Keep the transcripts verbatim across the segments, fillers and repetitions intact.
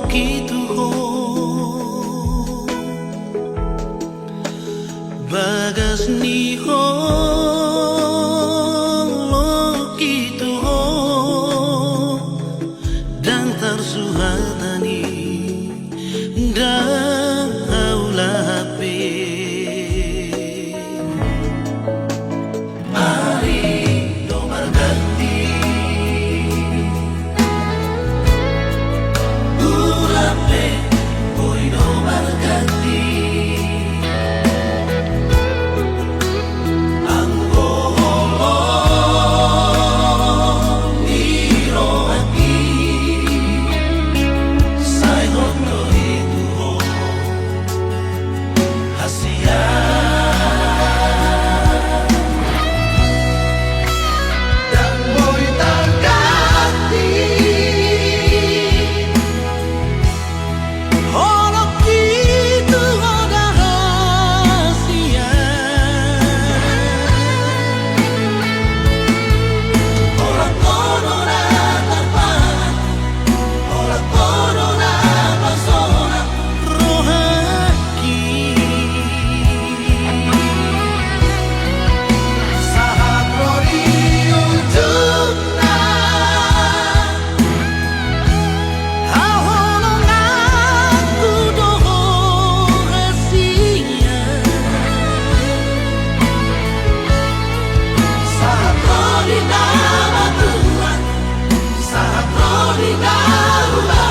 Kitu ho, bagas ni holong, kitu ho, ndang tarsuhat hami, ndang hau lape. Ari do marganti, bulan pe boi do marganti. Anggo holong ni rohangki, sai hot do i tu ho. Hasian. Ndang boi targanti. Holong kitu ho da hasian. Holong ho do na tarpangan. Holong ho do na pasonang. Rohangki. Sahat ro di ujungna. Haholonganku do ho hasian. Sahat ro di na matua. Sahat ro di na ulaon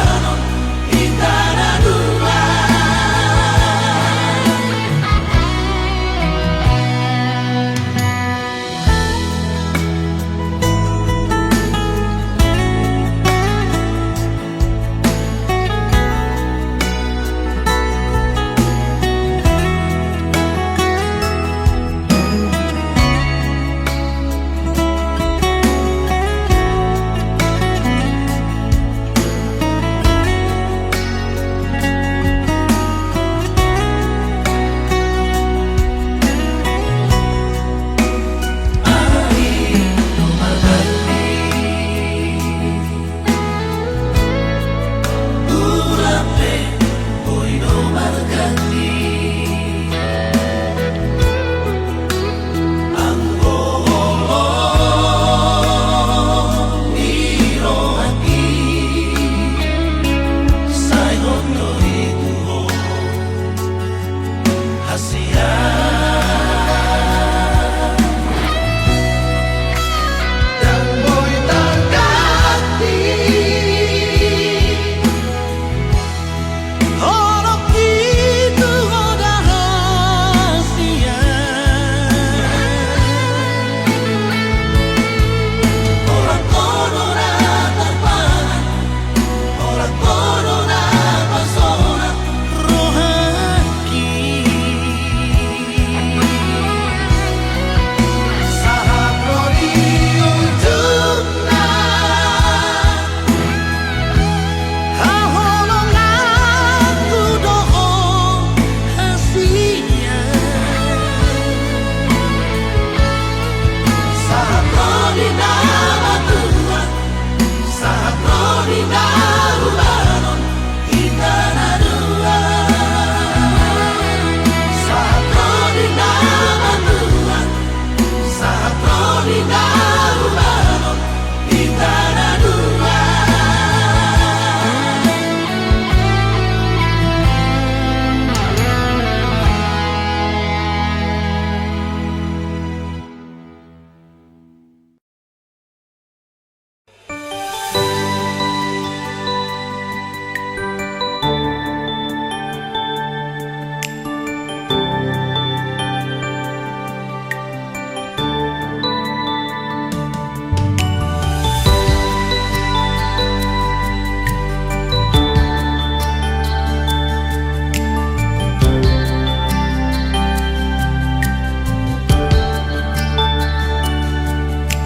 hita na dua.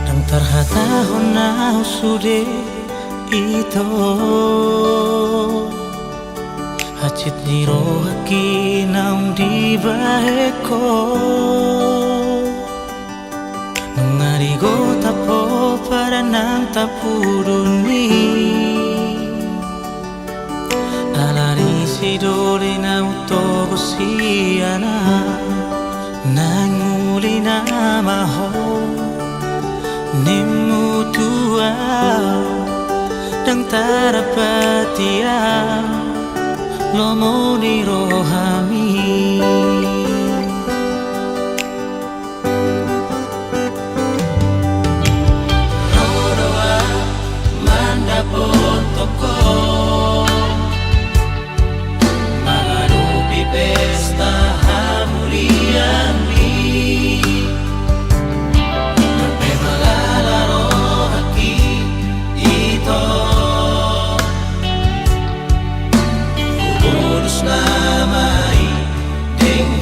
Ndang tarhatahon ahu sude ito, hansit ni rohangki naung dibahen ho. Nunga digothap ho padan nang tapudun i. Doli na hutogu sian ahu, naeng uli nama ho, nimmu tu ahu, ndang tardapati ahu, lomo ni rohami. Ro do ahu mandapothon ho, mangadopi pesta hamulianmi. Hape mangalala rohangki ito, hubonus nama i denggan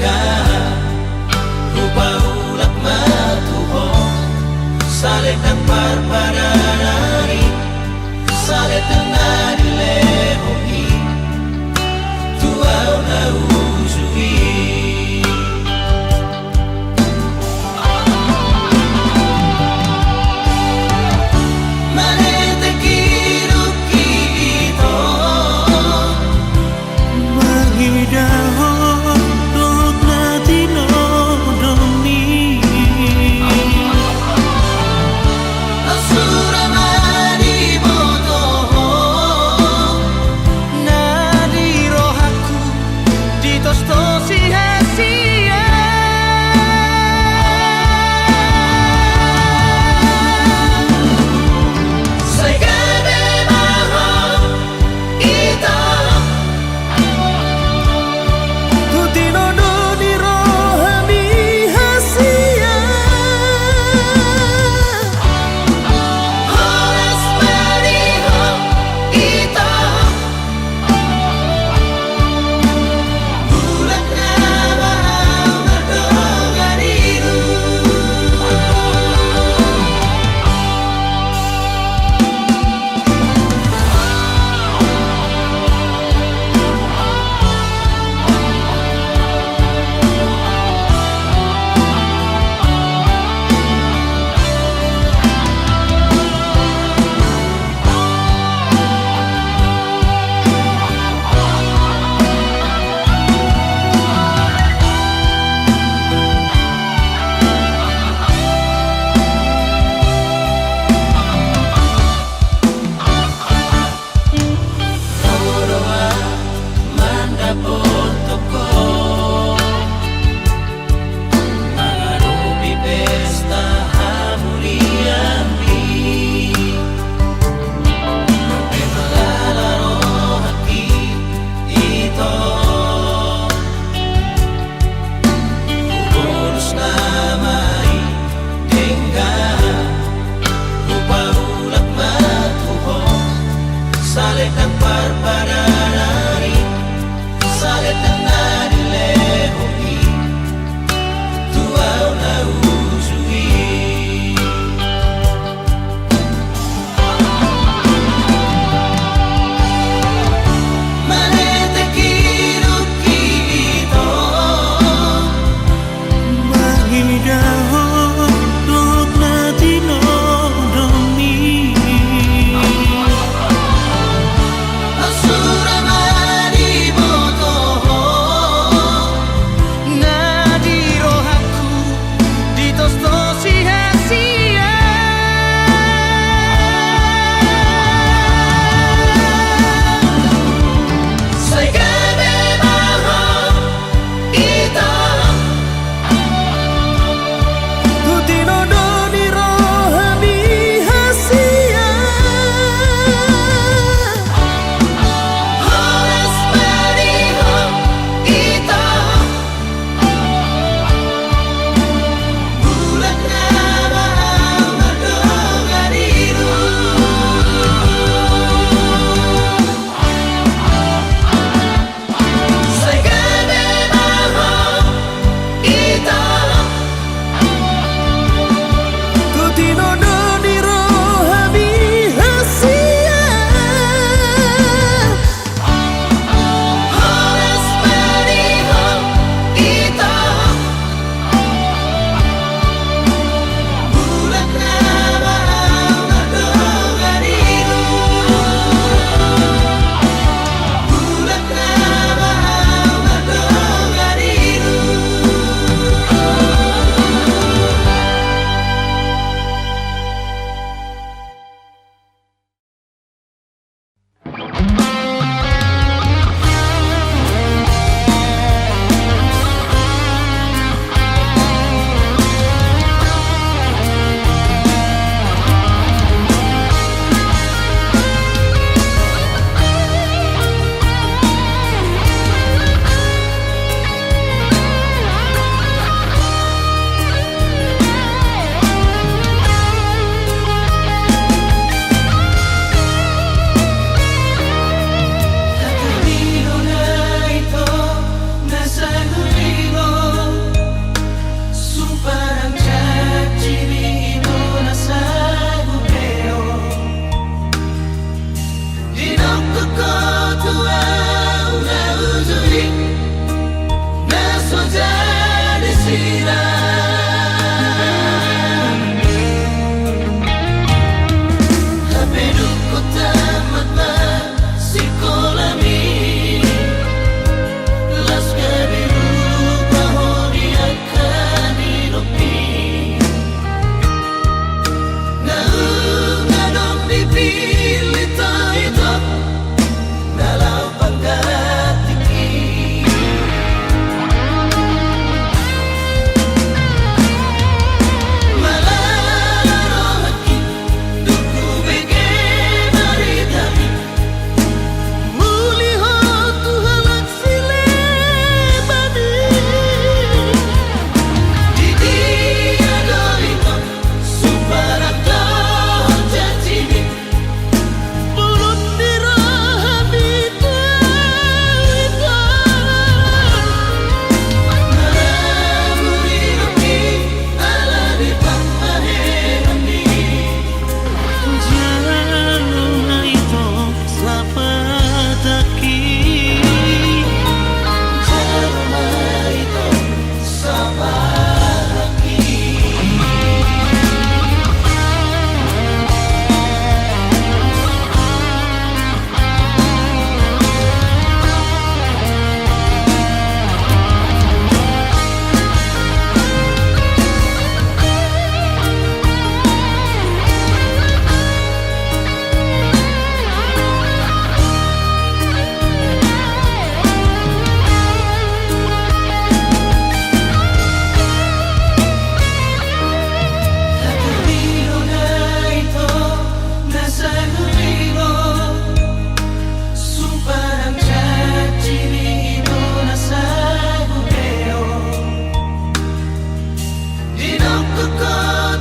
Ho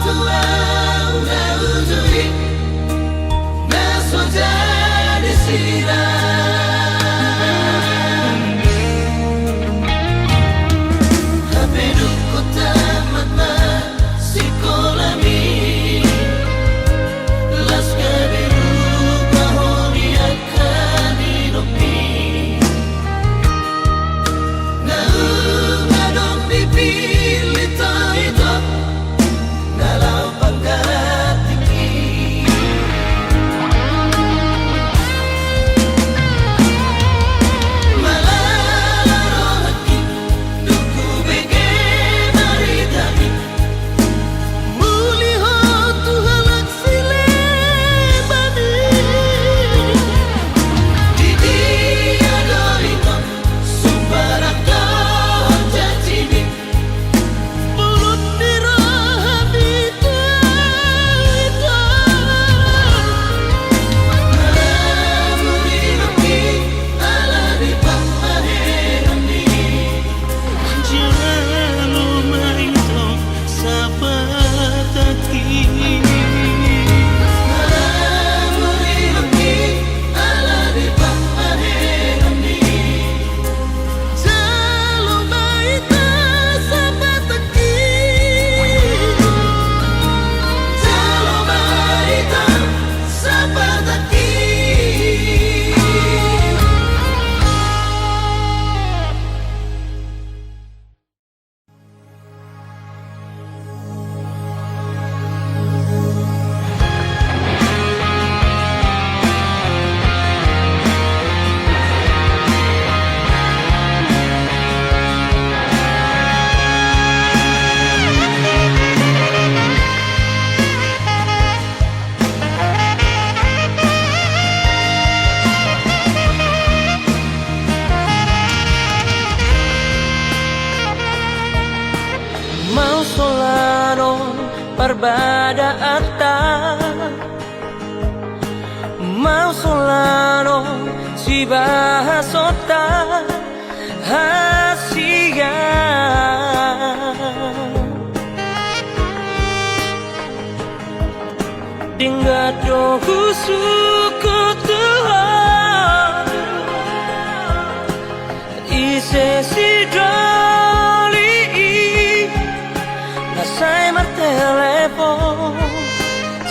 Tuhan, na uju i na so jadi sirang. Hape dung tamat ma sikolami, las gabe rupa ho di angka nidokmi. Naung adong dipillit ho ito, na laho panggantingki. Malala rohangki dung hubege baritami. Muli ho tu halak sileban i. Di dia do ito sumbarang dohot janjimi. Bulung ni rohami tu ito. Ala muli rohami, ala ni panggabeanmi. Jalo ma ito sapatangki. Ala muli rohami, ala ni panggabeanmi. Jalo ma ito sapatangki. Jalo ma ito sapatangki. Mausolano parbadaanta, mausolano sibahasonta hasian. Denggan do husungkun tu Ho, ise sidoli i na sai martelepon,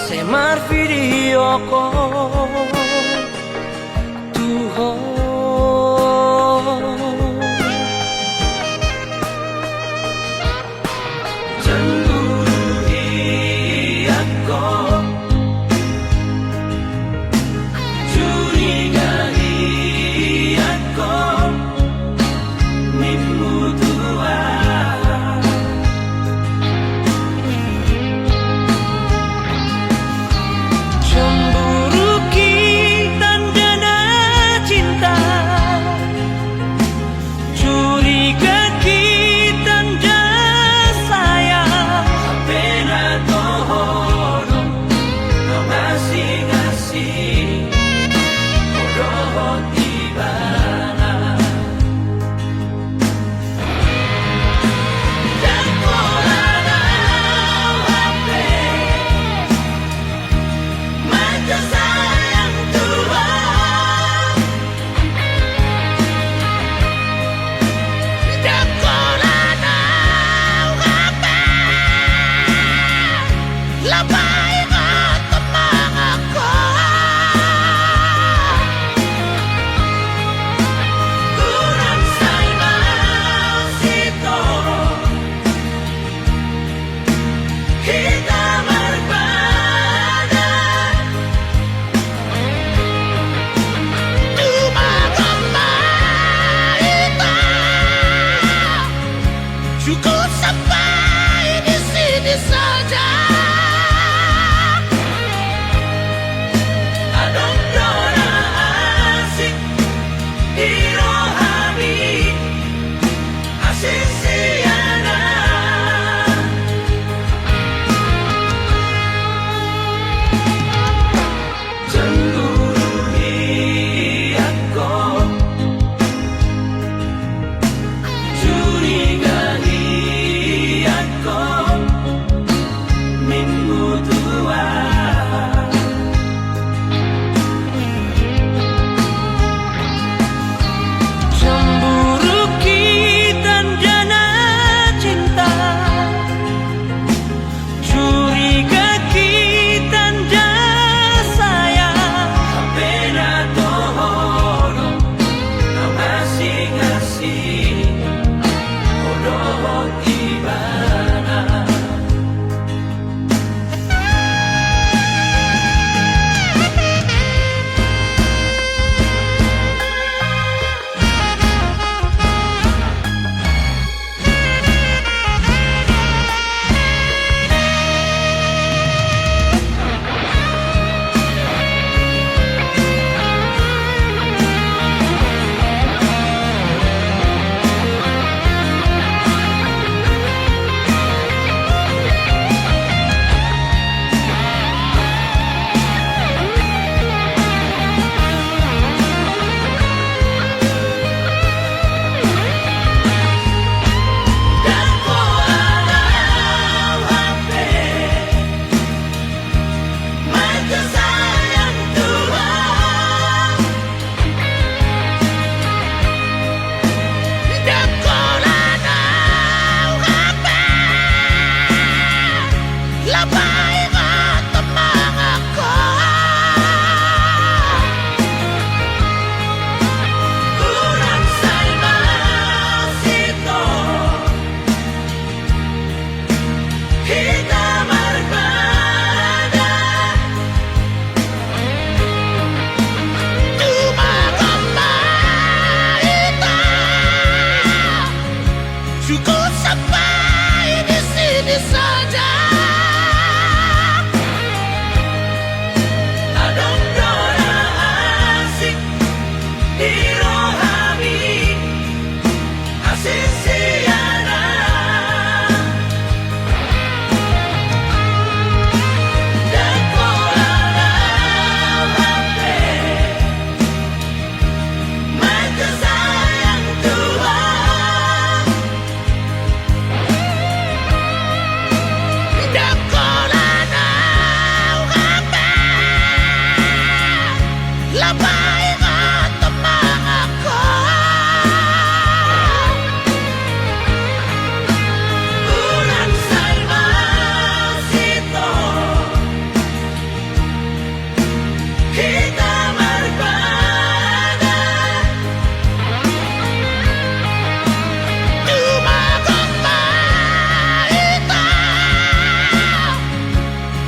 sai marvideo call tu Ho. Cemburu hian ho, curiga hian ho, nimmu tu aha? Cemburu i tandana cinta.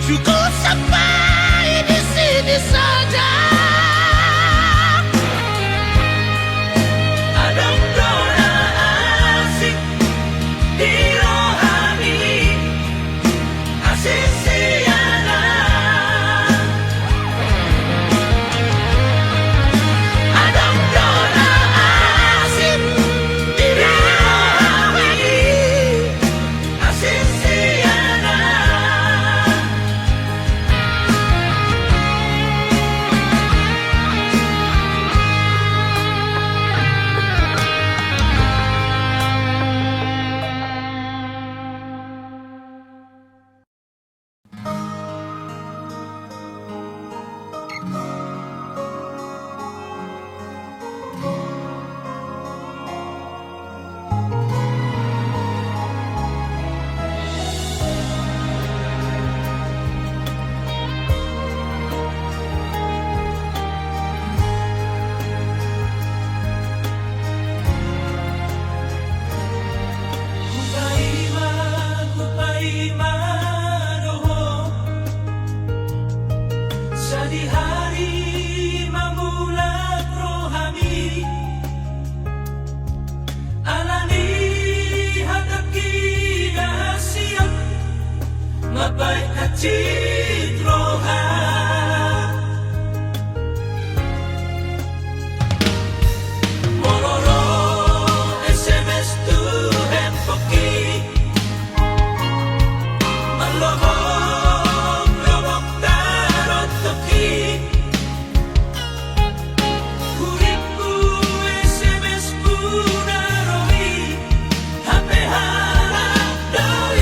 Cukup sampai di sini saja. Adong do na asing di rohami, asing sian Anak. Adong do na asing di rohami, asing sian Anak. Hupaima, hupaima do ho, sadihari ma mulak rohami. Alani hatangki na siap, mambahen hansit roha. Molo ro S M S tu handphoneki, marlobok-lobok tarotoki. Huripku, S M S-ku na ro i, hape halak do i.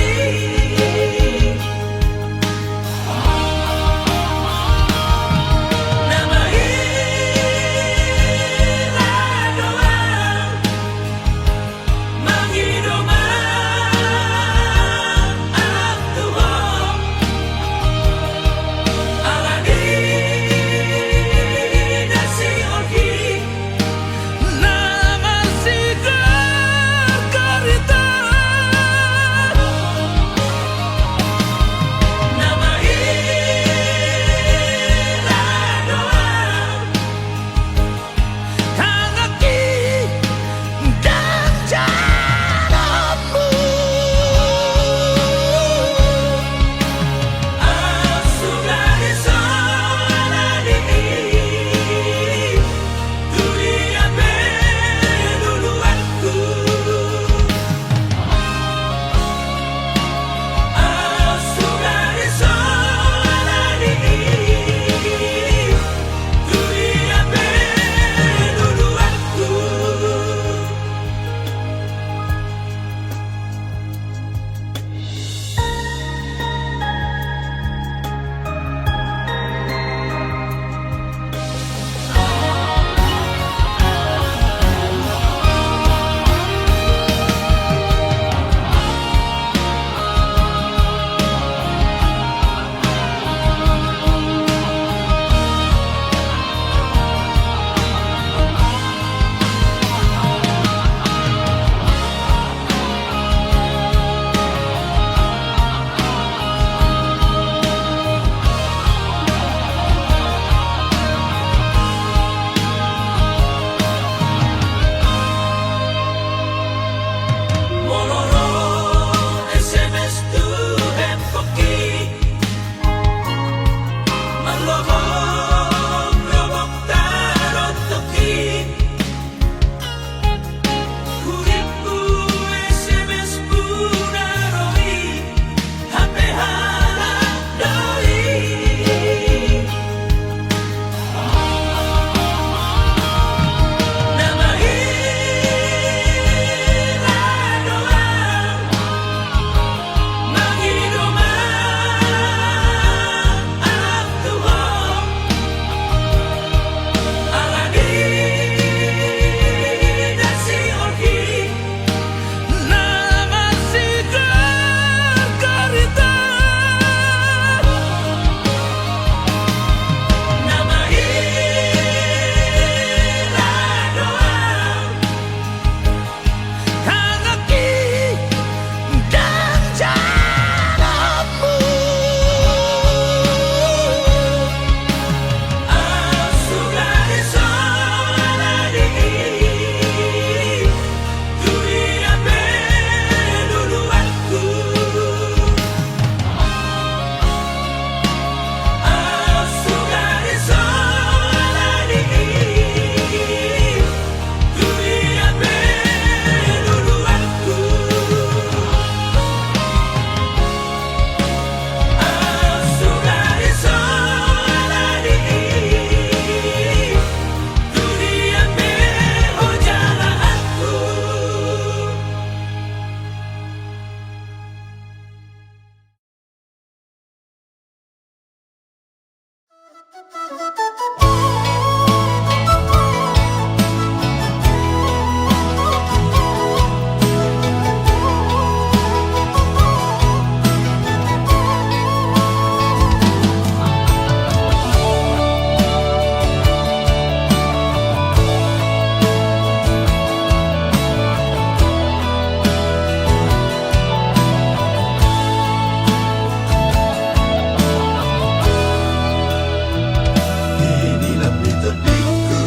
Inilah pitodikku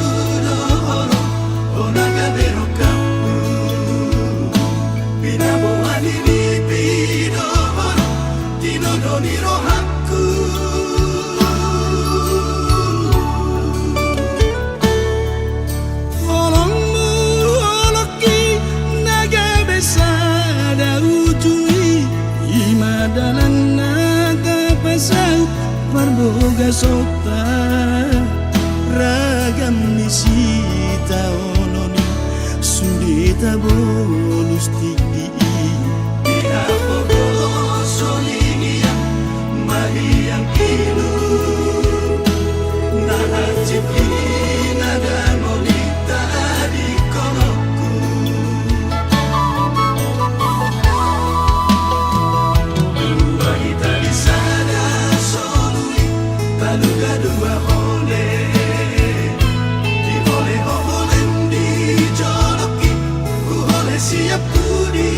dohot ho, na gabe rongkapku. Pinaboa ni lipi dohot tinodo ni rohangku. Holongmu holongki na gabe sada uju i, i ma dalan na tapasaut parbagason ta. Ragam ni sitaonon i sude tabolus tingki i. Di hapogoson i hian ma hian ilu, na hansit i na dangol i tadingkononku. Dua hita di sada solu i, taluga dua hole. Di hole ho holem di jolongki, huhole sian pudi.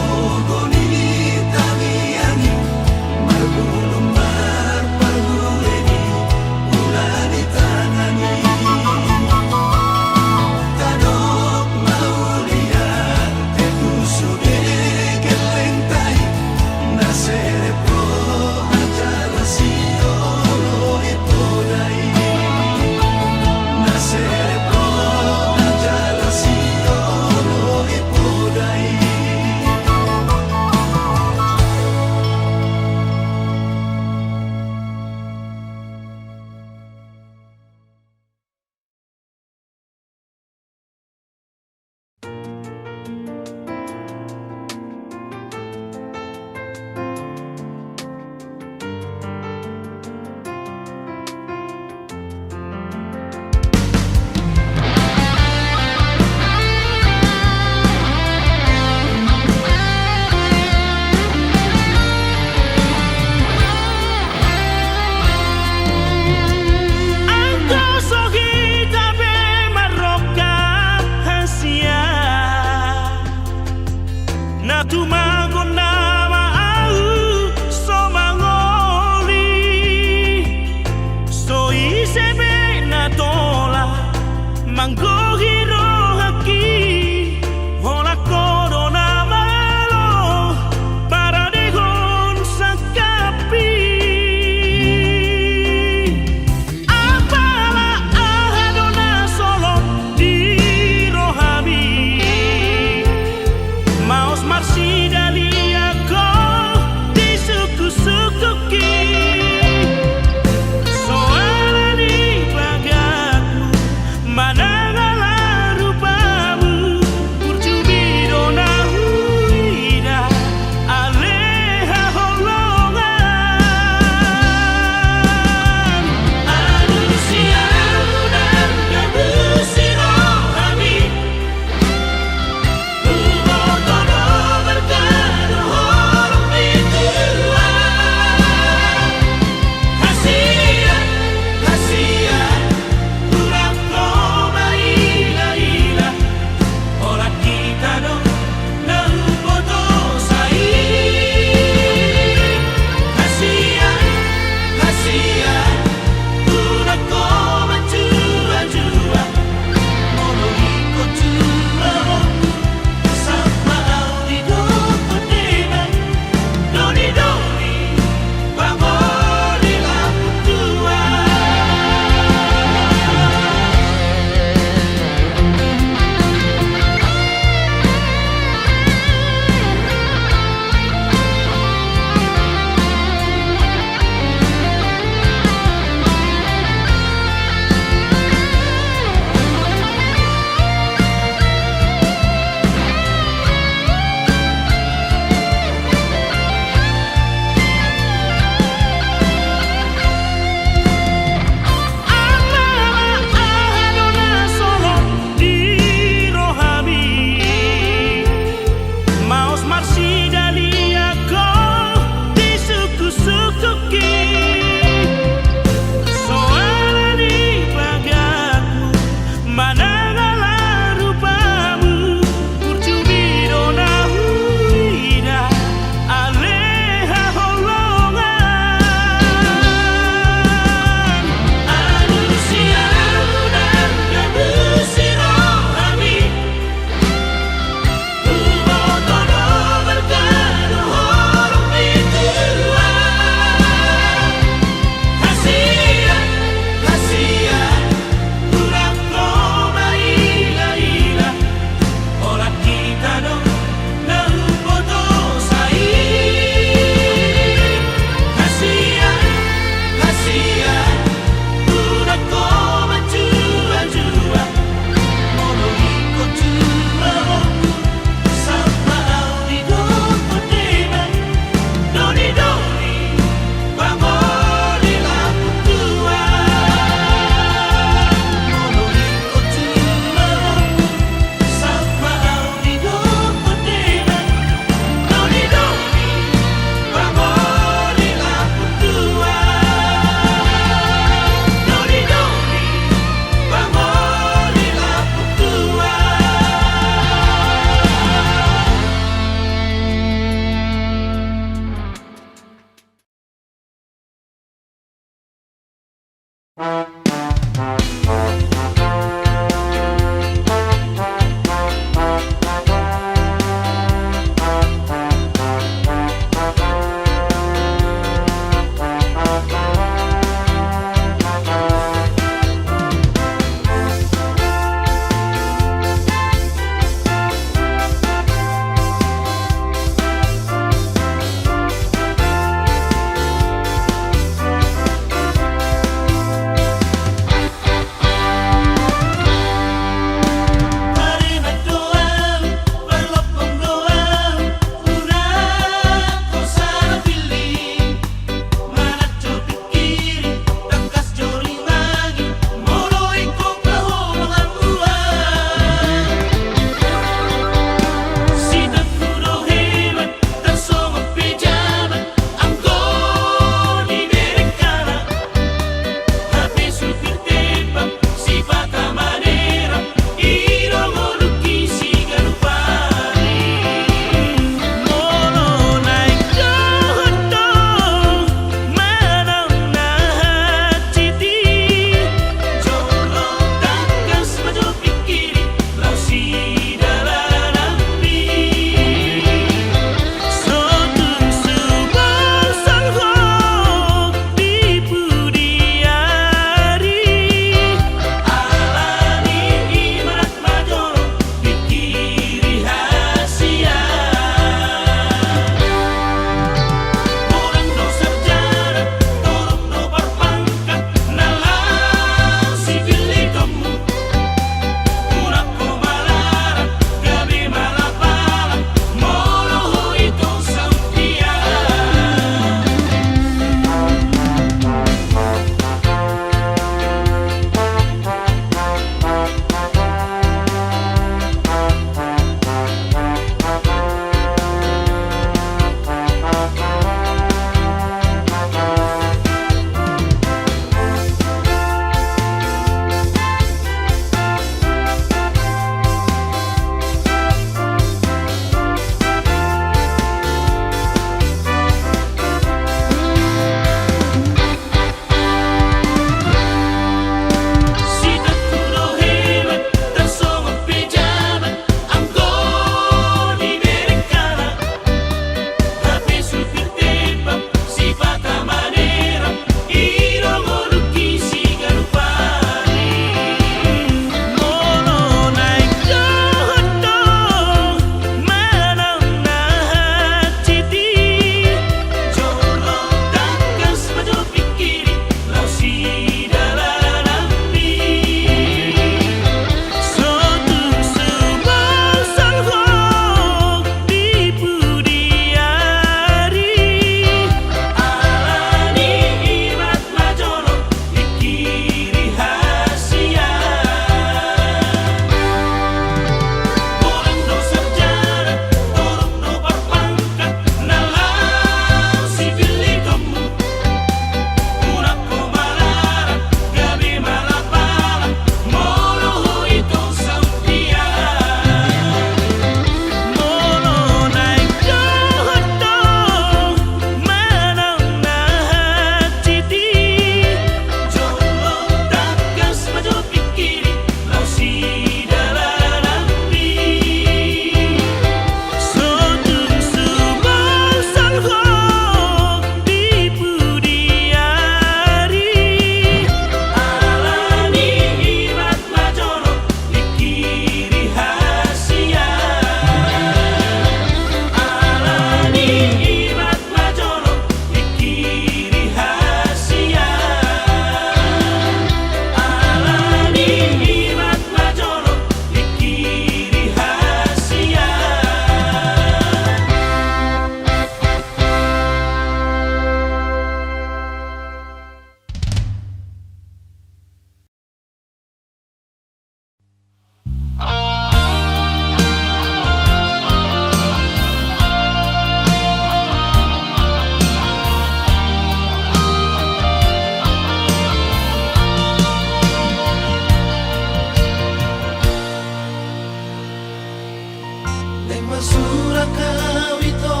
Naeng masurak hau ito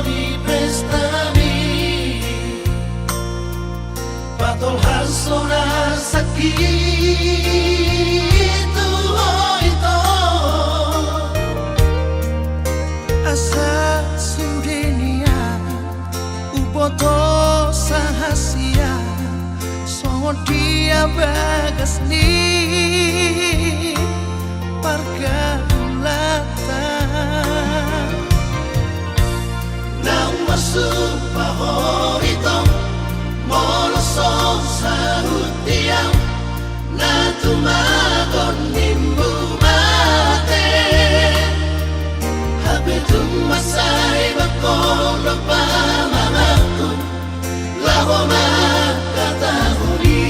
di pestami, patolhashon Sakit tu ho ito. Asa sude nian huboto sahasian songon dia bagas ni pargaulanta. Naung marsumpah ho ito, molo so saut tiang na tumagon nimmu mate. Hape tung mansai bangkon do pamanganku laho manghatahon i.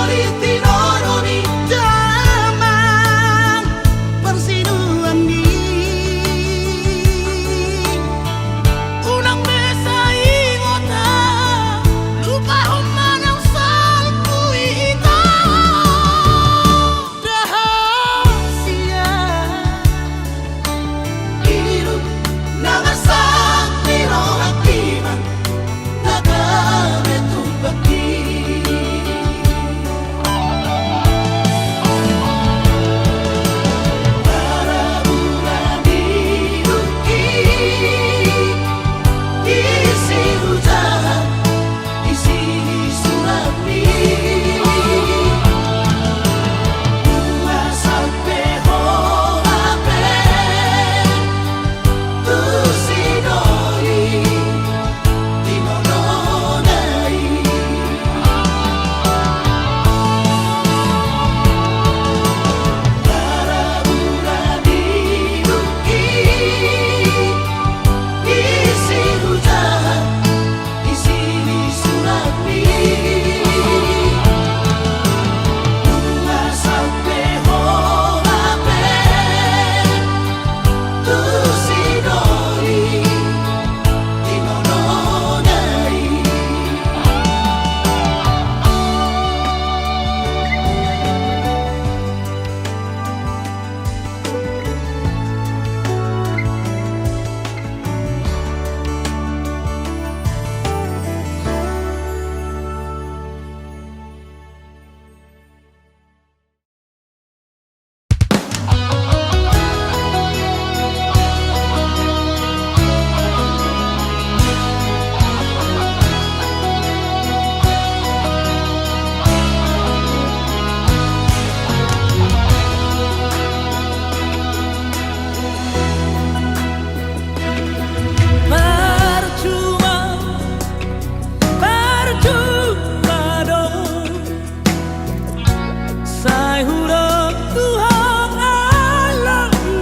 Di tinodo ni damang parsiduan i, unang be sai ingot, lupahon ma nang salpu i, ita. Rahasia hidup na marsak di roha i ma na gabe tumpang i. Parabura ni hidup i, isi hujahan, isi surat i. Tua sampe hola pe tu si doli. Parjuma, parjuma do. Sai hudok tu ho alangku,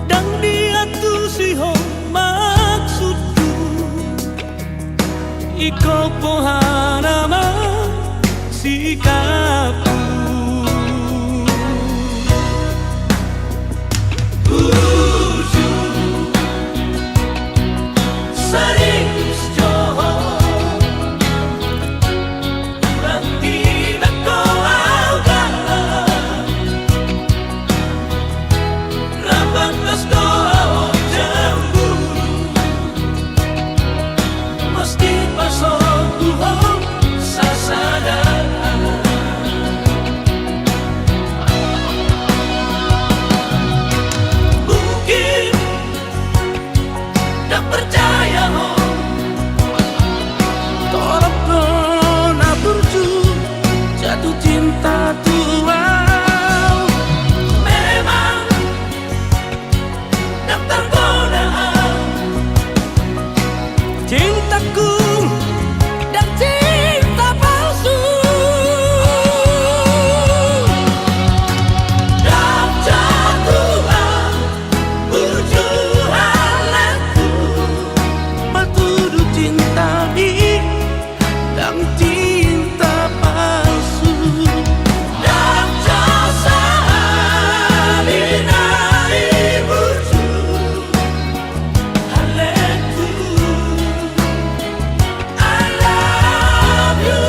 ndang diantusi ho maksudku. Ingkon boha nama sikapku. Burju, serius jo ho. Hurang dibako au galak. Rap pantas do au cemburu. Mesti pasombu ho sasada. Mungkin ndang percaya ho. Torop do na burju jatuh cinta tu au. Memang ndang targoda au. Cintaku ndang cinta palsu. Ndang jatuh au burju halangku. Matudu cinta i ndang cinta palsu. Ndang jasa hali na i burju halangku. I love you.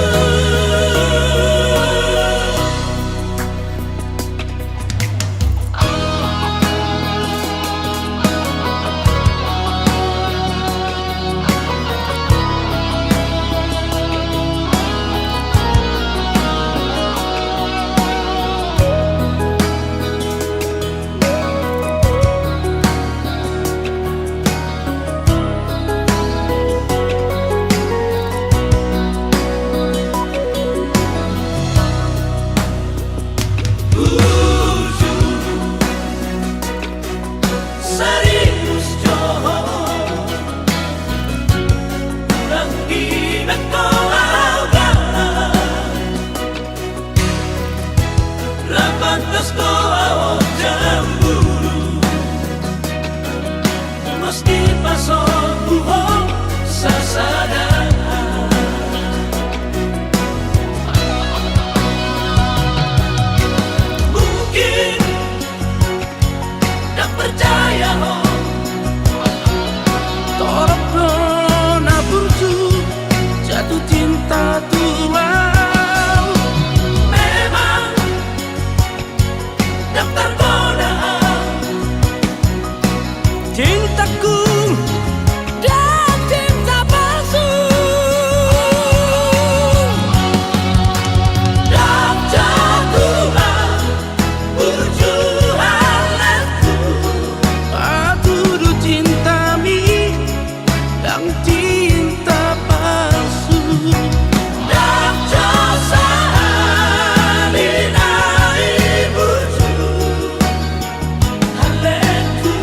Serius jo ho. Hurang dibako au galak. Rap pantas do au cemburu. Mesti pasombu ho sasada. Percaya ho. Torop do na burju jatuh cinta tu laut. Memang daftar godaan. Cintaku dan cinta palsu. Daftar godaan. Burju halletku. Atudu cintami dang cinta palsu. Dang cosa hami nai burju halletku.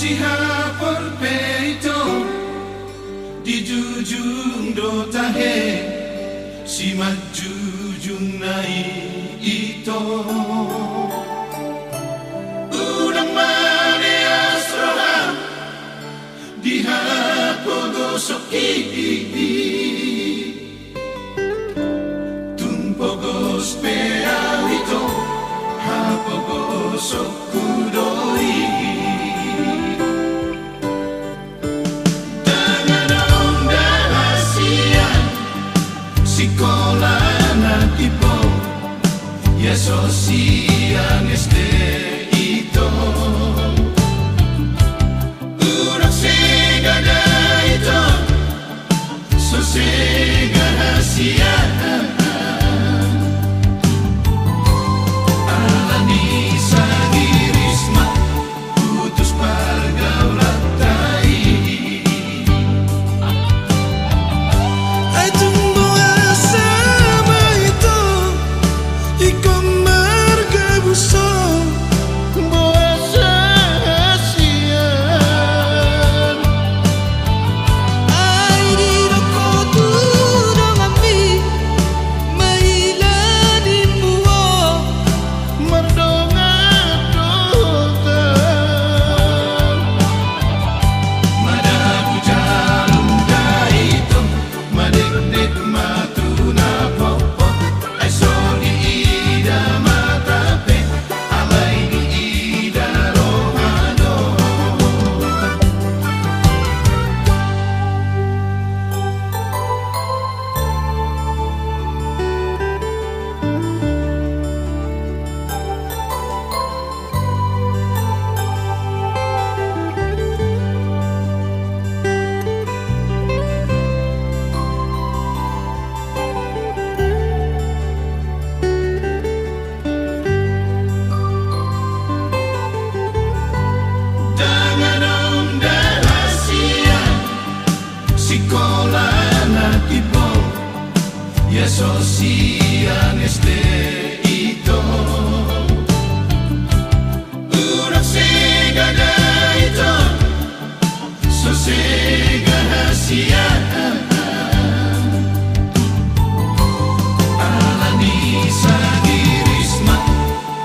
Sihapor pe ito, dijujung do tahe, simanjujung na i ito. Unang maleas roham di hapogosonki. Tung pogos pe au ito, hapogosonku do i. Ndang adong da hasian, sikola na tibo, ia so sian S D ito. Unang sega da ito, so sega hasian. Alani sangirisma putus pargaulanta i. Ai tung boasa ma ito ingkon margabus on? Boasa hasian? Ai didok ho tu donganmi, maila nimmu on mardongan do hita. Madabu jalum da ito, madekdek ma tu na popo, ai so diida mata pe, alai diida roha do. Ndang adong da hasian, sikola na tibo, ia so sian S D ito. Unang sega da ito, so sega hasian. Alani sangirisma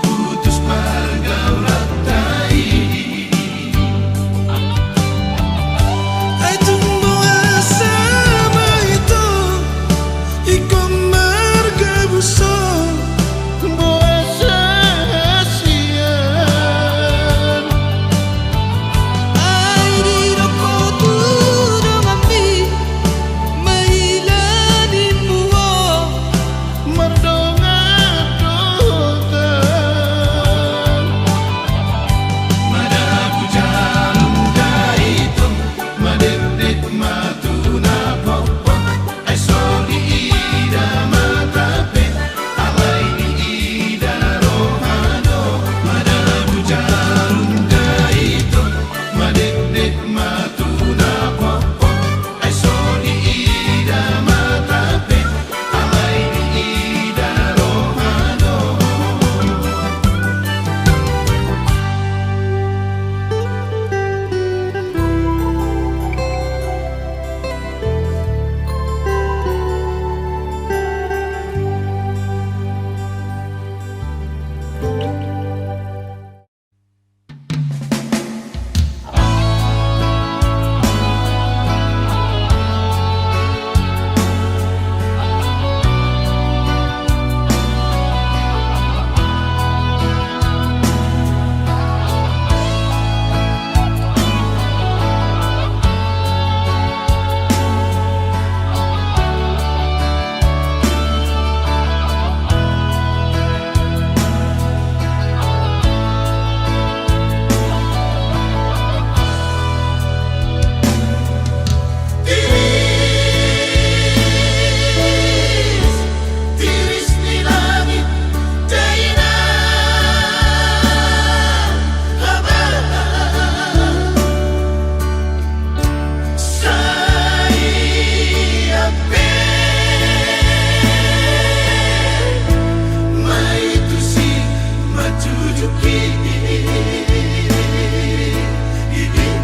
putus pargaulanta i. Ai tung boasa ma ito ingkon margabus on? Boasa hasian? Ai didok ho tu donganmi, maila nimmu on mardongan do hita. Madabu jalum da ito, madekdek ma tu na popo, ai so diida mata pe, alai diida roha do. Madabu jalum da ito, madekdek ma tu na popo, ai so diida mata pe, alai diida roha do. Tiris, tiris ni langit, dainang haba. Sai ape ma i tusi manjujuki. Idia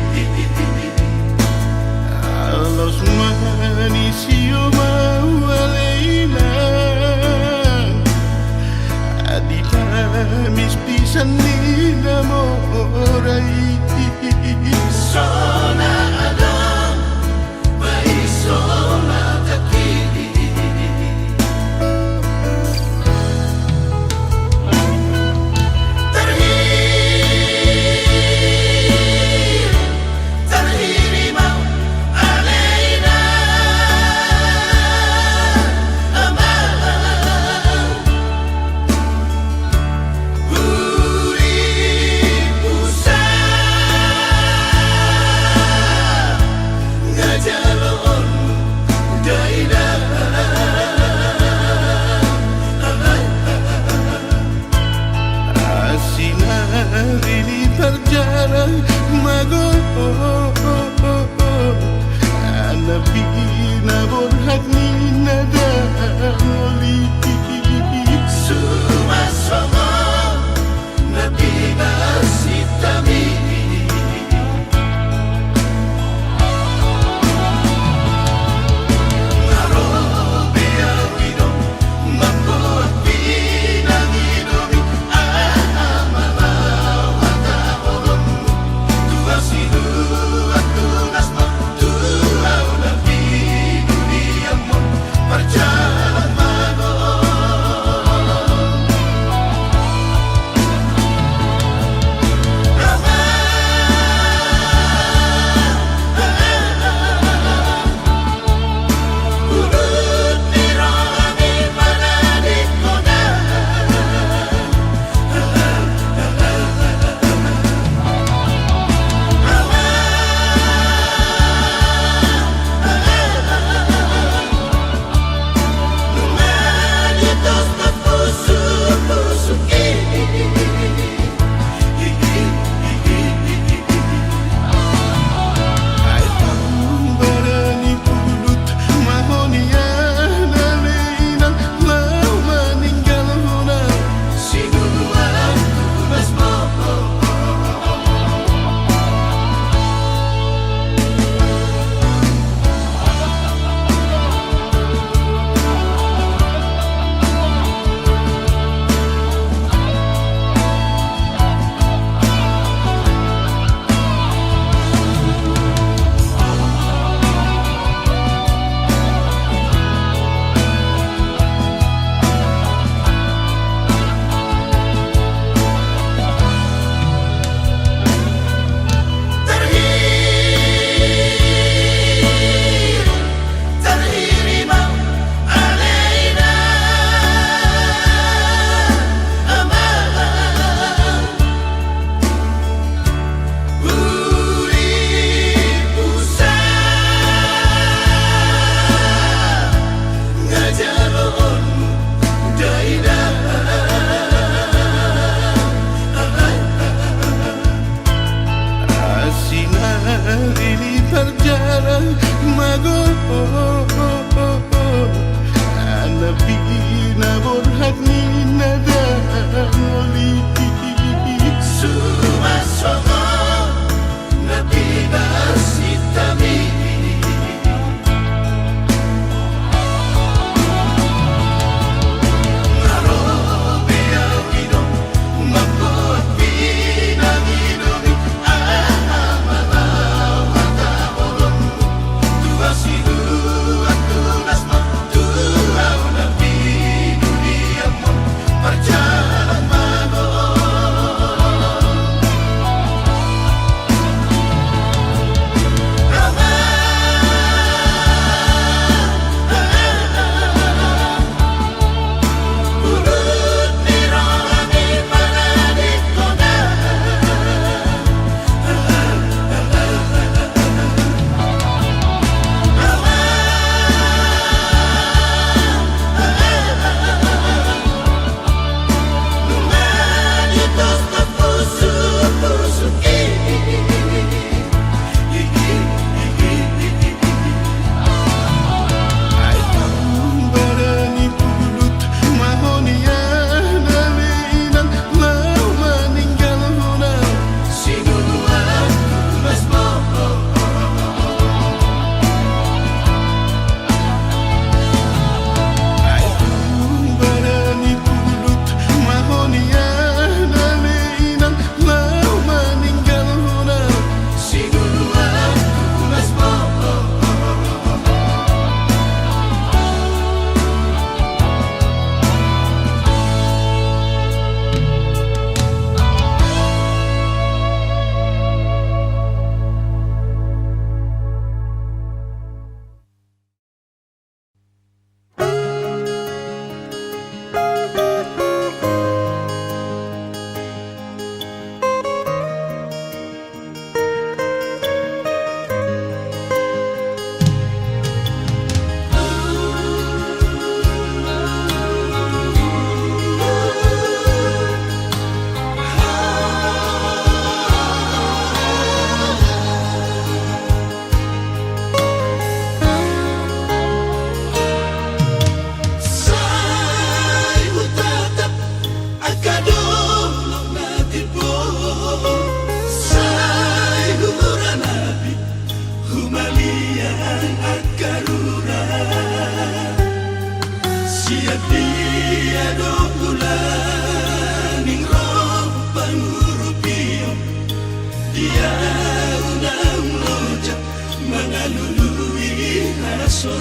Molo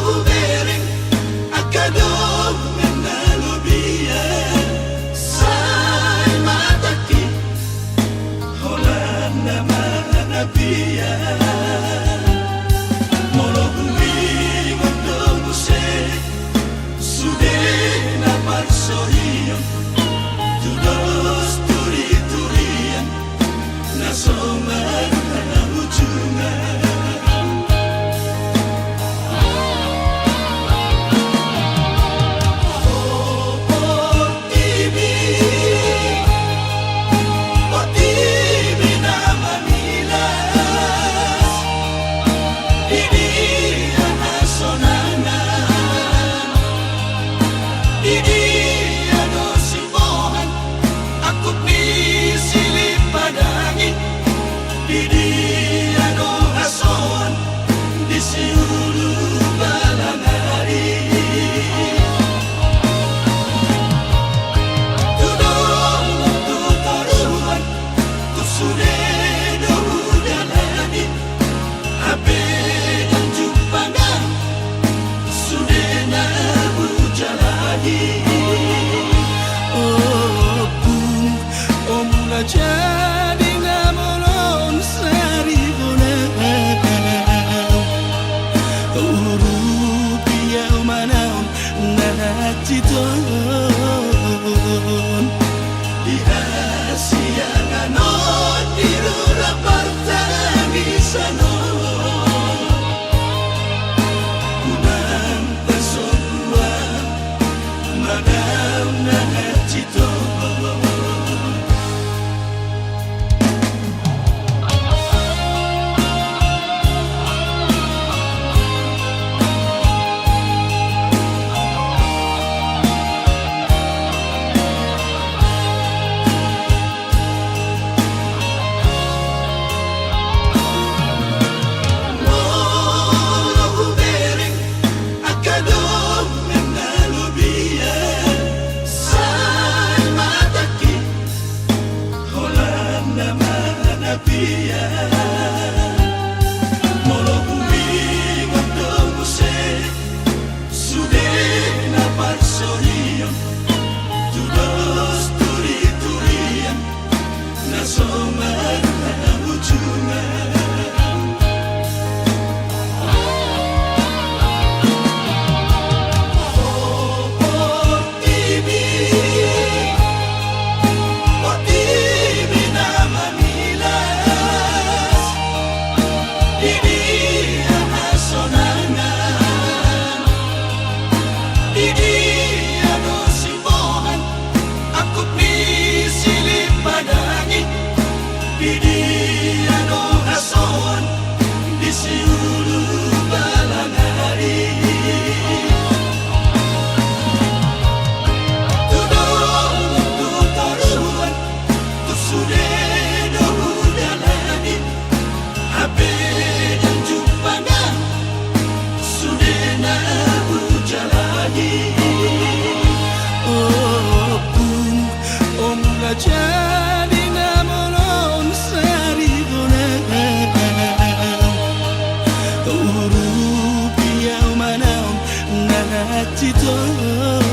hubereng angka dongan na lobian, sai matangki holan na manapian. Molo huingot do muse sude na parsorion, tudos turiturian na so marujungan. O portibi, portibi na mamilas, di dia hasonangan, di dia do sibohan angkup ni silipad angin, di dia do hasoan di siulu balang ari. Tu dolok tu toruan, tu sude do hudalani, hape ndang jumpang au sude na hujalahi. Ompung, o mula jadi na molong saribonaon, urupi au manaon na hansit on. Di hasiangan on, di rura partangisan on, unang pasombuan manaon na hansit on. Molo hubereng angka dongan na lobian, sai matangki holan na manapian. Molo huingot do muse sude na parsorion, tudos turiturian na so marujungan. O portibi, portibi na mamilas, di dia hasonangan, di dia do sibohan angkup ni silipad angin, di dia do hasoan di siulu balang ari. Tu dolok tu toruan, tu sude do hudalani, hape ndang jumpang au sude na hujalahi. Ompung, o mula jadi na molong saribonaon, urupi au manaon na hansit on.